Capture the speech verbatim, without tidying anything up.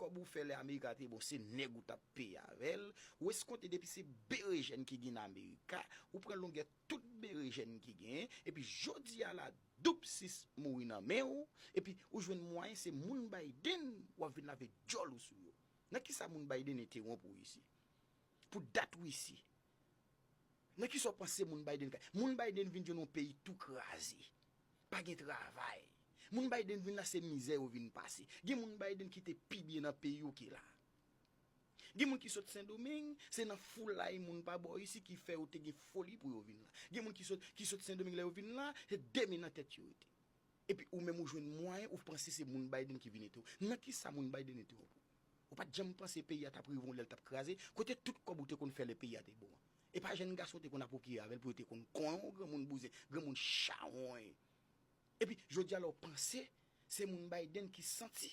kòb ou fè lè Amerika te bon, se nèg ou t ap peye avè l. Ou eskonte depi se berejèn ki gen nan Amerika, ou pran longè tout berejèn ki genyen, epi jodi a la, doup sis mouri nan men w, epi ou jwenn mwayen se moun Biden w ap vin lave djòl ou sou yo. Nan kisa moun Biden entewonp ou isi? Pou dat ou isi. Nan kisa w panse moun Biden ka? Moun Biden vin jwenn yon peyi tou kraze. Pa gen travay. Moun Biden vin la se mizè yo vin pase. Gen moun Biden ki te pi byen nan peyi yo ke la. Gen moun ki sot Sendomeng, se nan foulay moun pa bò isi ki fè yo te gen foli pou yo vin la. Gen moun ki sot, ki sot Sendomeng lè yo vin la, se de men nan tèt yo rete. Epi ou menm ou jwenn mwayen, ou panse se moun Biden ki vin entewonp. Nan kisa moun Biden entewonp ou? Ou pa t janm panse peyi a t ap rive yon lè l t ap kraze? Kote tout kòb ou te konn fè lè peyi a te bon an? E pa jèn gason te konn apwopriye avè l pou yo te konn konn yon granmoun bouzen, granmoun chawony. Epi jodi a la w panse se moun Biden ki santi